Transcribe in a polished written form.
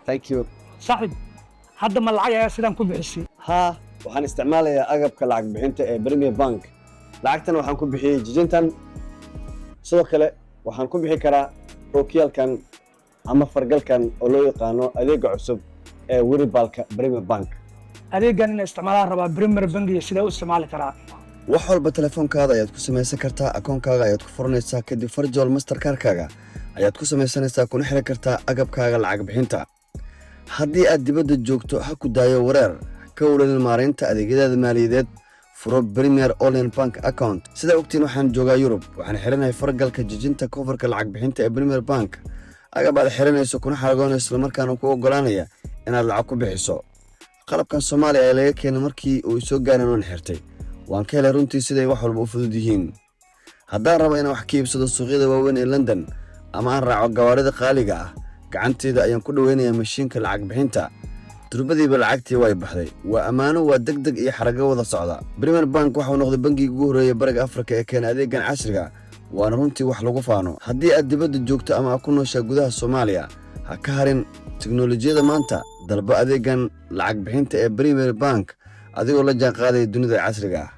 Thank you. Saaxiib, hadda ma lacag ayaa sidaan ku bixisay? Haa, waxaan isticmaalayaa agabka lacag bixinta ee Premier Bank. Lacagtan waxaan ku bixiyey jijintan. Sidoo kale waxaan ku bixi karaa ookiyaalkan ama fargalkan oo loo yaqaano adeega cusub ee wearable-ka Premier Bank. Adeeggan ina isticmaalaan rabaa, Premier Bankiga sidee u isticmaali karaa? Wax walba telefoonkaada ayaad ku samaysan kartaa. Akoonkaaga ayaad ku furanaysaa, kadib virtual Mastercardkaaga ayaad ku samaysanaysaa, kuna xiri kartaa agabkaaga lacag bixinta. Haddii aad dibadda joogto, ha ku daayo wareer, ka walwalin maaraynta adeegyadaada maaliyadeed. Furo Premier Online Bank Account. Sidaa ogtiin, waxaan joogaa Yurub. Waxaan xiranahay fargalka jijinta kofarka lacag bixinta ee Premier Bank, agab aad xiranayso kuna xaragoonayso, islamarkaana ku oggolaanaya inaad lacag ku bixiso. Qalabkan Soomaaliya ayaa laga keenay. Markii uu soo gaaran waan xirtay, waan ka helay runtii siday wax walba u fudud yihiin. Haddaan rabo inaan wax ka iibsado suuqyada waaweyn ee London ama aan raaco gawaarida qaaliga ah, gacanteyda ayaan ku dhoweynayaa mashiinka lacag bixinta. Durbadiiba lacagtii way baxday. Waa ammaano, waa deg deg iyo xarago wada socda. Premier Bank waxauu noqday bangigii ugu horreeyay Bariga Afrika ee keena adeegan casriga, waana runtii wax lagu faano. Haddii aad dibadda joogto ama aad ku nooshaa gudaha Soomaaliya, ha ka harin tiknolojiyadda maanta. Dalba adeegan lacag bixinta ee Premier Bank adigoo la jaanqaadaya dunida casriga ah.